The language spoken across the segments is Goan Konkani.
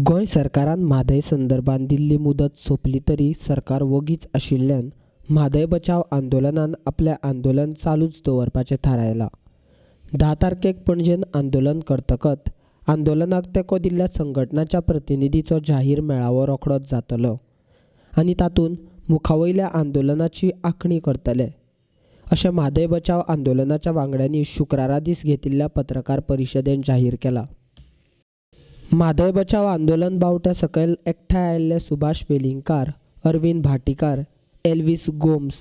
गोंय सरकारान म्हादय संदर्भात दिल्ली मुदत सोंपली तरी सरकार वगीच आशिल्ल्यान म्हादय बचाव आंदोलनान आपलें आंदोलन चालूच दवरपाचें थारायलां. 10 तारखेक पणजेन आंदोलन करतकच आंदोलनाक तेंको दिल्ल्या संघटनाच्या प्रतिनिधीचो जाहीर मेळावो रोखडोच जातलो आनी तातूंत मुखावयल्या आंदोलनाची आंखणी करतले, अशें म्हादय बचाव आंदोलनाच्या वांगड्यांनी शुक्रारा दीस घेतिल्ल्या पत्रकार परिशदेन जाहीर केलां. म्हादय बचाव आंदोलन बावट्या सकयल एकठांय आयिल्ले सुभाष वेलिंगकार, अरविंद भाटीकार, एल्विस गोम्स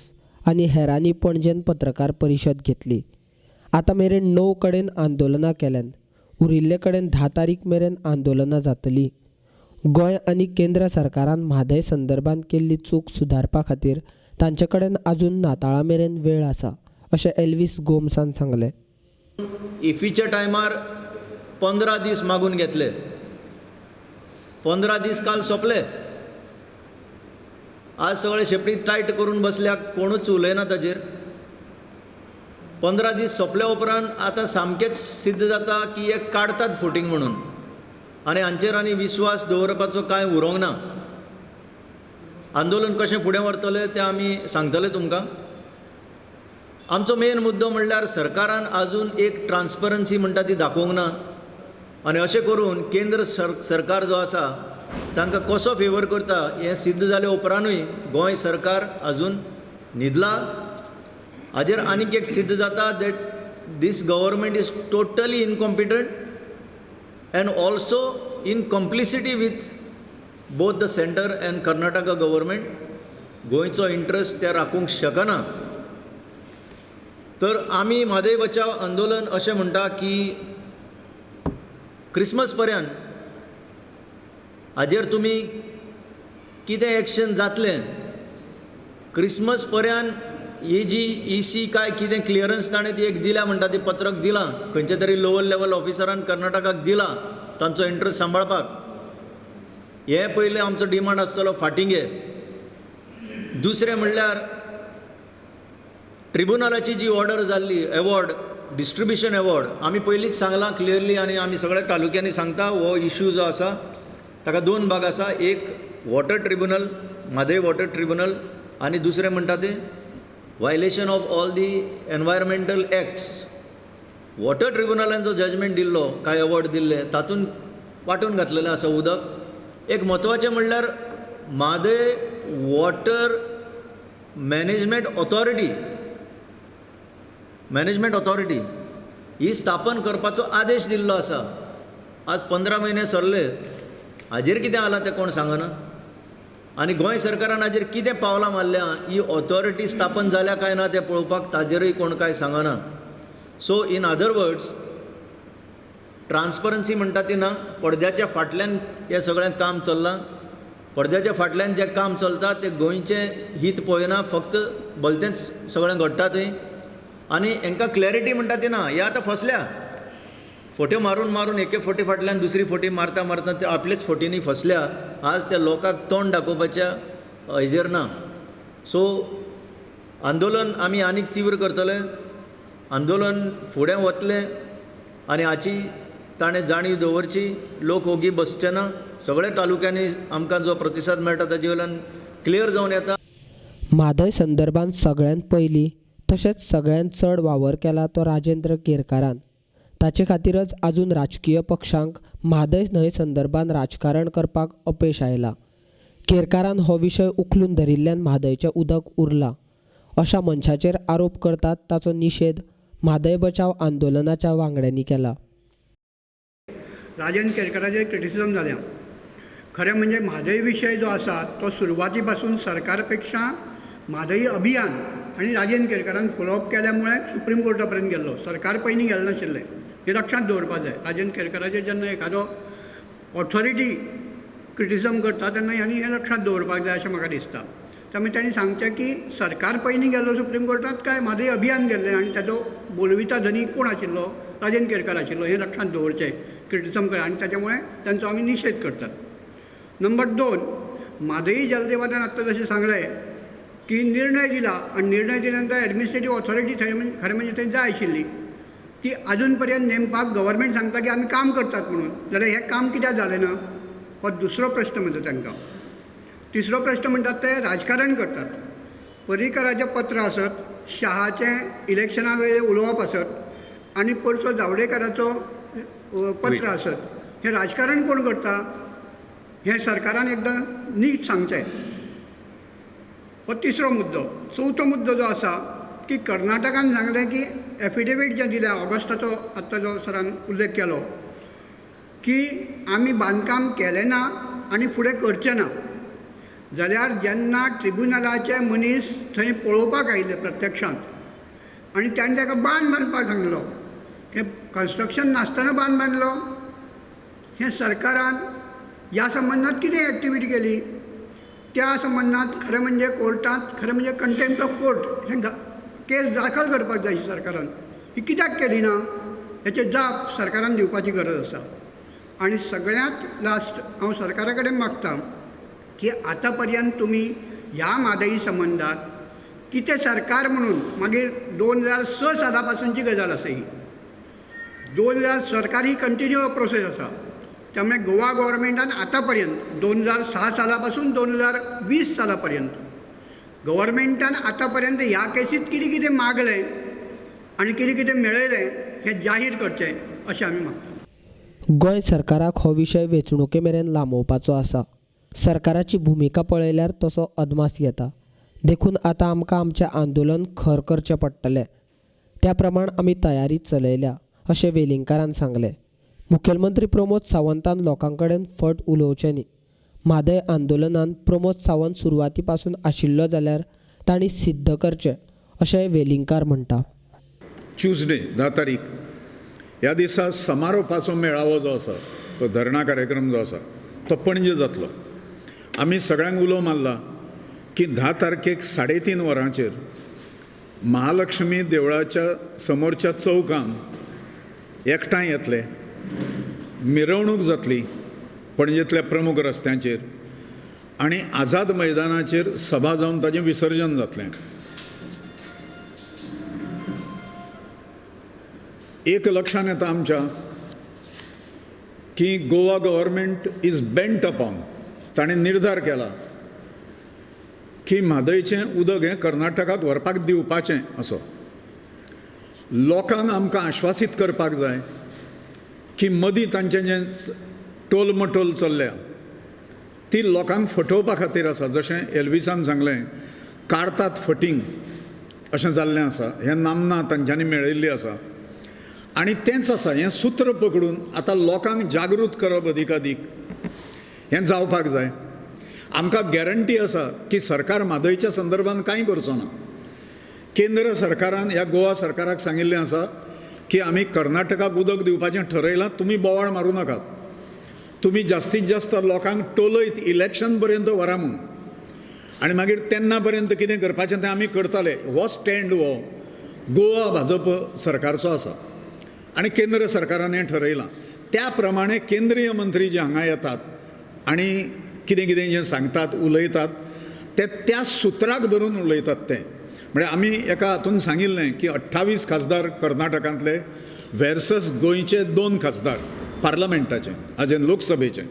आनी हेरांनी पणजेन पत्रकार परिशद घेतली. आतां मेरेन 9 कडेन आंदोलनां केल्यान, उरिल्ले कडेन 10 तारीख मेरेन आंदोलनां जातली. गोंय आनी केंद्र सरकारान म्हादय संदर्भात केल्ली चूक सुदारपा खातीर तांचे कडेन आजून नाताळा मेरेन वेळ आसा, अशें एल्विस गोम्सान सांगलें. इफीच्या टायमार 15 दीस मागून घेतले, 15 दीस काल सोंपले. आज सगळे शेपडी टायट करून बसल्या, कोणूच उलयना ताजेर. 15 दीस सोंपल्या उपरांत आतां सामकेंच सिद्ध जाता की हे काडटात फुटींग म्हणून, आनी हांचेर आनी विस्वास दवरपाचो कांय उरोंक ना. आंदोलन कशें फुडें व्हरतले तें आमी सांगतले तुमकां. आमचो मेन मुद्दो म्हणल्यार सरकारान आजून एक ट्रान्सपरन्सी म्हणटा ती दाखोवंक ना, आनी अशें करून केंद्र सरकार जो आसा तांकां कसो फेवर करता हें सिद्ध जाले उपरांतूय गोंय सरकार आजून न्हिदला. हाजेर आनीक एक सिद्ध जाता that this government is totally incompetent and also in complicity with both the centre and Karnataka government. गोंयचो इंट्रस्ट ते राखूंक शकना. तर आमी म्हादय बचाव आंदोलन अशें म्हणटा की क्रिसमस पर्यंत हाजेर तुमी कितें एक्शन जातलें, क्रिसमस पर्यंत ही जी ई सी काय कितें क्लियरन्स ताणें ती एक दिल्या म्हणटा, ती पत्रक दिलां खंयच्या तरी लोवर लेवल ऑफिसरान कर्नाटकाक दिलां तांचो इंट्रस्ट सांबाळपाक. हें पयलें आमचो डिमांड आसतलो फाटीं घे. दुसरें म्हणल्यार ट्रिब्युनलाची जी ऑर्डर जाल्ली एवॉर्ड, डिस्ट्रिब्युशन एवॉर्ड, आमी पयलींच सांगलां क्लियरली आनी आमी सगळ्या तालुक्यांनी सांगता, हो इशू जो आसा ताका 2 भाग आसा. एक water tribunal, Mhadei water tribunal, आनी दुसरें म्हणटा तें violation of all the environmental acts. Water ट्रिब्युनलान जो जजमेंट दिल्लो काय एवॉर्ड दिल्ले तातूंत वांटून घातलेलें आसा उदक. एक म्हत्वाचें म्हणल्यार Mhadei water management authority, management authority ही स्थापन करपाचो आदेश दिल्लो आसा. आज 15 म्हयने सरले, हाजेर कितें आलां तें कोण सांगना. आनी गोंय सरकारान हाजेर कितें पावलां मारल्या, ही ऑथॉरिटी स्थापन जाल्या काय ना तें पळोवपाक ताजेरूय कोण कांय सांगना. So in other words transparency म्हणटा ती ना. पडद्याच्या फाटल्यान हें सगळें काम चल्लां. पडद्याच्या फाटल्यान जें काम चलता तें गोंयचें हित पळयना, फक्त भलतेंच सगळें घडटा थंय. आनी हांकां क्लॅरिटी म्हणटा ती ना. हे आतां फसल्या, फोट्यो मारून मारून एके फोटी फाटल्यान दुसरी फोटी मारता मारता ते आपलेच फोटींनी फसल्या. आज त्या लोकांक तोंड दाखोवपाच्या हेजेर ना. सो आंदोलन आमी आनीक तीव्र करतले, आंदोलन फुडें वतलें आनी हाची ताणें जाणीव दवरची. लोक ओगी बसचे ना. सगळ्या तालुक्यांनी आमकां जो प्रतिसाद मेळटा ताजे वयल्यान क्लियर जावन येता. म्हादय संदर्भात सगळ्यांत पयलीं तशेंच सगळ्यांत चड वावर केला तो राजेंद्र केरकारान. ताचे खातीरच आजून राजकीय पक्षांक म्हादय न्हंय संदर्भात राजकारण करपाक अपेश आयलां. केरकारान हो विशय उखलून धरिल्ल्यान म्हादयचें उदक उरलां अशा मनशाचेर आरोप करतात ताचो निशेध म्हादय बचाव आंदोलनाच्या वांगड्यांनी केला. राजेंद्र केरकाराचेर क्रिटिसिजम जाल्या. खरें म्हणजे म्हादय विशय जो आसा तो सुरवाती पासून सरकारपेक्षा म्हादय अभियान आनी राजेंद्र केरकारान फॉलोअप केल्या मुळे सुप्रीम कोर्टा पर्यंत गेल्लो, सरकार पयलीं गेलें नाशिल्लें. हें लक्षांत दवरपाक जाय. राजेंद्र केरकाराचेर जेन्ना एखादो ऑथॉरिटी क्रिटिसिजम करता तेन्ना हांणी हें लक्षांत दवरपाक जाय अशें म्हाका दिसता. त्यामुळे तांणी सांगचें की सरकार पयलीं गेल्लो सुप्रीम कोर्टांत काय म्हादय अभियान गेल्लें आनी ताजो बोलविता धनी कोण आशिल्लो, राजेंद्र केरकार आशिल्लो, हें लक्षांत दवरचें. क्रिटिसिजम कर आनी ताच्या मुळे तांचो आमी निशेध करतात. नंबर 2, म्हादय जलदेवान आत्तां जशें सांगलें की निर्णय दिला आनी निर्णय दिल्या नंतर एडमिनिस्ट्रेटीव ऑथॉरिटी खरें म्हणजे थंय जाय आशिल्ली, ती अजून पर्यंत नेमपाक गव्हर्मेंट सांगता की आमी काम करतात म्हणून, जाल्यार हें काम कित्याक जालें ना? हो दुसरो प्रश्न म्हणटा तांकां. तिसरो प्रश्न म्हणटात ते राजकारण करतात. पर्रीकराचें पत्र आसत, शहाचें इलेक्शना वेळेर उलोवप आसत आनी परचो जावडेकराचो पत्र आसत, हें राजकारण कोण करता हें सरकारान एकदां नीट सांगचें. हो तिसरो मुद्दो. चवथो मुद्दो जो आसा की कर्नाटकान सांगलें की एफिडेवीट जें दिलें ऑगस्टाचो, आत्तां जो सरान उल्लेख केलो की आमी बांदकाम केलें ना आनी फुडें करचें ना, जाल्यार जेन्ना ट्रिब्युनलाचे मनीस थंय पळोवपाक आयिल्ले प्रत्यक्षांत आनी ताणें ताका बांद बांदपाक सांगलो, हें कन्स्ट्रक्शन नासतना बांद बांदलो, हें सरकारान ह्या संबंदांत कितें एक्टिविटी केली? त्या संबंदांत खरें म्हणजे कोर्टांत, खरें म्हणजे कंटेम्प्ट ऑफ कोर्ट हें केस दाखल करपाक जाय सरकारान, ही कित्याक केली ना हेची जाप सरकारान दिवपाची गरज आसा. आनी सगळ्यांत लास्ट हांव सरकारा कडेन मागता की आतां पर्यंत तुमी ह्या म्हादई संबंदांत कितें सरकार म्हणून मागीर 2006 साला पासूनची गजाल आसा ही, 2000 सरकार ही कंटिन्यू प्रोसेस आसा, त्यामुळे गोवा गव्हर्मेंटान आतां पर्यंत 2006 साला पासून 2020 साला पर्यंत गव्हर्मेंटान आतां पर्यंत ह्या केसीत कितें कितें मागलें आनी कितें कितें मेळयलें हें जाहीर करचें अशें आमी मागतात. गोंय सरकाराक हो विशय वेंचणुके मेरेन लांबोवपाचो आसा. सरकाराची भुमिका पळयल्यार तसो अदमास येता. देखून आतां आमकां आमचें आंदोलन खर करचें पडटलें. त्या प्रमाण आमी तयारी चलयल्या अशें वेलिंगकारान सांगलें. मुखेलमंत्री प्रमोद सावंतान लोकां कडेन फट उलोवचें न्ही. म्हादय आंदोलनान प्रमोद सावंत सुरवाती पासून आशिल्लो जाल्यार तांणी सिद्ध करचें अशें वेलिंगकार म्हणटा. ट्युजडे 10 तारीख ह्या दिसा समारोपाचो मेळावो जो आसा तो धरणा कार्यक्रम जो आसा तो पणजे जातलो. आमी सगळ्यांक उलो मारला की 10 तारखेक 3:30 वरांचेर महालक्ष्मी देवळाच्या समोरच्या चौकान एकठांय येतले, मिरवणूक जातली पणजेंतल्या प्रमुख रस्त्यांचेर आनी आझाद मैदानाचेर सभा जावन ताजें विसर्जन जातलें. एक लक्षांत येता आमच्या की Goa government is bent upon, ताणें निर्धार केला की म्हादयचें उदक हें कर्नाटकाक व्हरपाक दिवपाचें असो. लोकांक आमकां आश्वासीत करपाक जाय की मदीं तांचें जें टोलमटोल चल्ल्या ती लोकांक फटोवपा खातीर आसा. जशें एल्विसान सांगलें, काडतात फटींग अशें जाल्लें आसा, हें नामना तांच्यांनी मेळयल्ली आसा आनी तेंच आसा. हें सूत्र पकडून आतां लोकांक जागृत करप अधिकाधीक हें जावपाक जाय. आमकां गॅरंटी आसा की सरकार म्हादयच्या संदर्भात कांय करचो ना. केंद्र सरकारान ह्या गोवा सरकाराक सांगिल्लें आसा की आमी कर्नाटकाक उदक दिवपाचें ठरयलां, तुमी बोवाळ मारूं नाकात, तुमी जास्तीत जास्त लोकांक टोलयत इलेक्शन पर्यंत व्हरा म्हूण, आनी मागीर तेन्ना पर्यंत कितें करपाचें तें आमी करताले. हो स्टँड हो गोवा भाजप सरकारचो आसा आनी केंद्र सरकारान हें ठरयलां. त्या प्रमाणे केंद्रीय मंत्री जे हांगा येतात आनी कितें कितें जें सांगतात उलयतात ते त्या सुत्राक धरून उलयतात. तें म्हळ्यार आमी एका हातून सांगिल्लें की 28 खासदार कर्नाटकांतले वर्सस गोंयचे 2 खासदार पार्लमेंटाचे हाजे लोकसभेचे.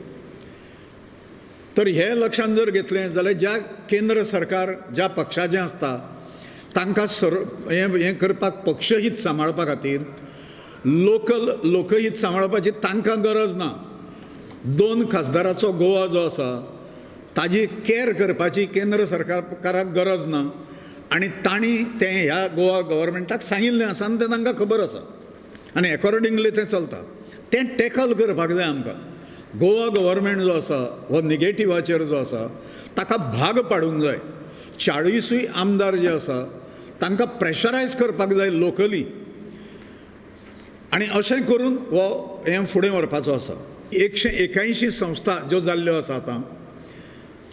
तर हे लक्षांत जर घेतलें जाल्यार ज्या केंद्र सरकार ज्या पक्षाचें आसता तांकां हें करपाक पक्षहीत सांबाळपा खातीर लोकल लोकहीत सांबाळपाची तांकां गरज ना. 2 खासदाराचो गोवा जो आसा ताजी कॅर करपाची केंद्र सरकाराक गरज ना आनी तांणी तें ह्या गोवा गव्हर्मेंटाक सांगिल्लें आसा आनी तें तांकां खबर आसा आनी एकॉर्डिंगली तें चलता. तें टॅकल करपाक जाय आमकां. गोवा गव्हर्मेंट जो आसा हो निगेटिवाचेर जो आसा ताका भाग पाडूंक जाय. 40 आमदार जे आसा तांकां प्रेशरायज करपाक जाय लोकली आनी अशें करून हो हें फुडें व्हरपाचो आसा. 181 संस्था ज्यो जाल्ल्यो आसा आतां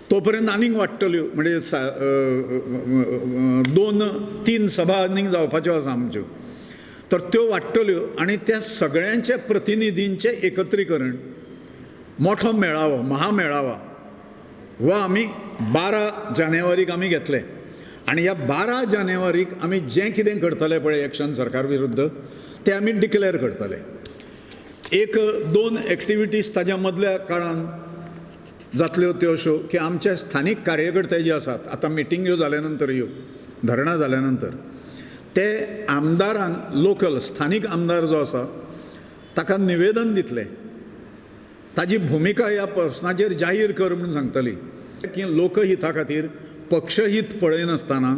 तो पर्यंत आनीक वाडटल्यो, म्हणजे 2-3 सभा आनीक जावपाच्यो आसा आमच्यो, तर त्यो वाडटल्यो आनी त्या सगळ्यांच्या प्रतिनिधींचें एकत्रीकरण मोठो मेळावो महामेळावा हो आमी 12 जानेवारीक आमी घेतले आनी ह्या 12 जानेवारीक आमी जें कितें करतले पळय एक्शन सरकार विरुद्ध तें आमी डिक्लेअर करतले. 1-2 एक्टिविटीज ताज्या मदल्या काळान जातल्यो त्यो अश्यो की आमचे स्थानीक कार्यकर्ते जे आसात, आतां मिटिंग्यो जाल्या नंतर, ह्यो धरणां जाल्या नंतर ते आमदारान, लोकल स्थानीक आमदार जो आसा ताका निवेदन दितले, ताजी भुमिका ह्या प्रस्नाचेर जाहीर कर म्हूण सांगतली की लोकहिता खातीर पक्षहीत पळयनासतना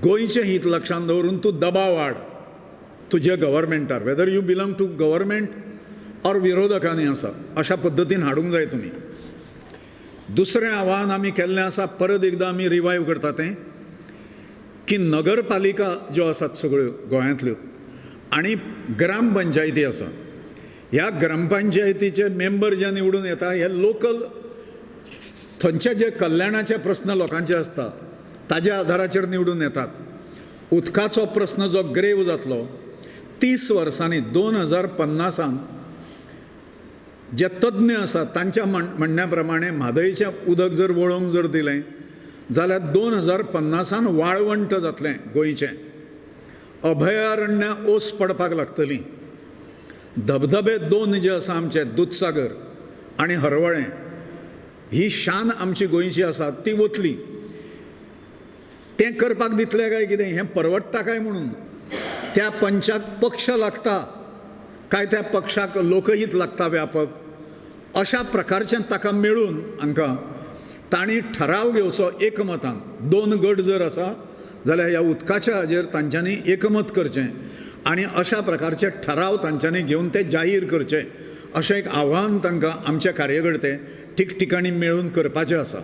गोंयचें हीत लक्षांत दवरून तूं दबाव हाड तुज्या गव्हर्मेंटार, whether you belong to government or विरोधकांनी आसा, अशा पद्दतीन हाडूंक जाय तुमी. दुसरें आव्हान आमी केल्लें आसा, परत एकदां आमी रिवायव करता तें, की नगरपालिका ज्यो आसात सगळ्यो गोंयांतल्यो आनी ग्रामपंचायती आसा, ह्या ग्रामपंचायतीचे मेंबर जे निवडून येता हे लोकल थंयचे जे कल्याणाचे प्रस्न लोकांचे आसता ताज्या आधाराचेर निवडून येतात. उदकाचो प्रस्न जो ग्रेव जातलो 30 वर्सांनी 2050 जे तज्ञ आसात तांच्या म्हणण्या प्रमाणे म्हादयचें उदक जर वळोवंक जर दिलें जाल्यार 2050 वाळवंट जातलें गोंयचें, अभयारण्य ओस पडपाक लागतली, धबधबे 2 जे आसा आमचे दुदसागर आनी हरवळें ही शान आमची गोंयची आसा ती वतली. तें करपाक दितलें काय कितें, हें परवडटा काय म्हणून त्या पंचाक पक्ष लागता काय त्या पक्षाक लोकहीत लागता व्यापक, अशा प्रकारचें ताका मेळून हांकां तांणी ठराव घेवचो एकमतान. 2 गट जर आसा जाल्यार ह्या उदकाच्या हाजेर तांच्यांनी एकमत करचें आनी अशा प्रकारचे ठराव तांच्यांनी घेवन ते जाहीर करचे, अशें एक आव्हान तांकां आमचे कार्यकर्ते ठिकठिकाणी मेळून करपाचें आसा.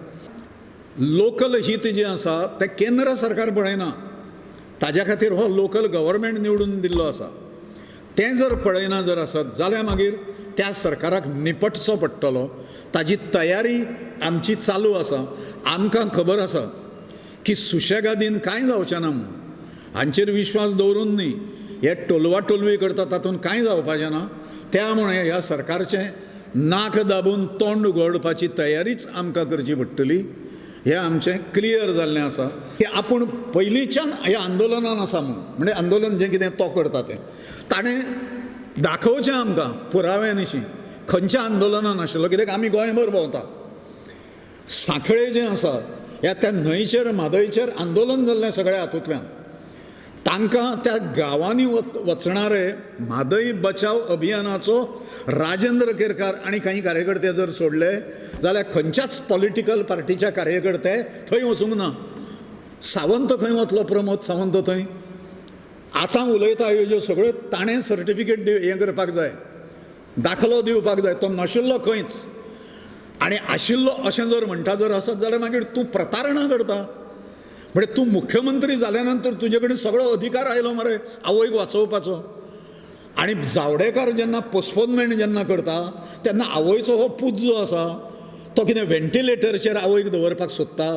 लोकल हीत जें आसा तें केंद्र सरकार पळयना, ताज्या खातीर हो लोकल गव्हर्मेंट निवडून दिल्लो आसा. तें जर पळयना जर आसत जाल्यार मागीर त्या सरकाराक निपटचो पडटलो. ताजी तयारी आमची चालू आसा. आमकां खबर आसा की सुशेगादीन कांय जावचें ना म्हूण, हांचेर विश्वास दवरून न्ही, हे टोलवा टोलवी करता तातूंत कांय जावपाचें ना. त्यामुळे ह्या सरकारचें नाक दाबून तोंड उगडपाची तयारीच आमकां करची पडटली, हें आमचें क्लियर जाल्लें आसा. की आपूण पयलींच्यान ह्या आंदोलनान आसा म्हूण, म्हणजे आंदोलन जें कितें तो करता तें ताणें दाखोवचें आमकां पुराव्या निशीं, खंयच्या आंदोलनान आशिल्लो, कित्याक आमी गोंयभर भोंवतात. सांखळे जें आसा ह्या त्या न्हंयचेर म्हादयचेर आंदोलन जाल्लें सगळ्या हातूंतल्यान तांकां त्या गांवांनी वचणारे म्हादय बचाव अभियानाचो राजेंद्र केरकार आनी काही कार्यकर्ते जर सोडले जाल्यार खंयच्याच पॉलिटिकल पार्टीच्या कार्यकर्ते थंय वचूंक ना. सावंत खंय वतलो, प्रमोद सावंत थंय आतां उलयता ह्यो ज्यो सगळ्यो ताणें सर्टिफिकेट हें करपाक जाय, दाखलो दिवपाक जाय, तो नाशिल्लो खंयच. आनी आशिल्लो अशें जर म्हणटा जर आसत जाल्यार मागीर तूं प्रतारणा करता. म्हणजे तूं मुख्यमंत्री जाल्या नंतर तुजे कडेन सगळो अधिकार आयलो मरे आवयक वाचोवपाचो. आनी जावडेकर जेन्ना पोस्टपोनमेंट जेन्ना करता तेन्ना आवयचो हो पूत जो आसा तो कितें व्हेंटिलेटरचेर आवयक दवरपाक सोदता.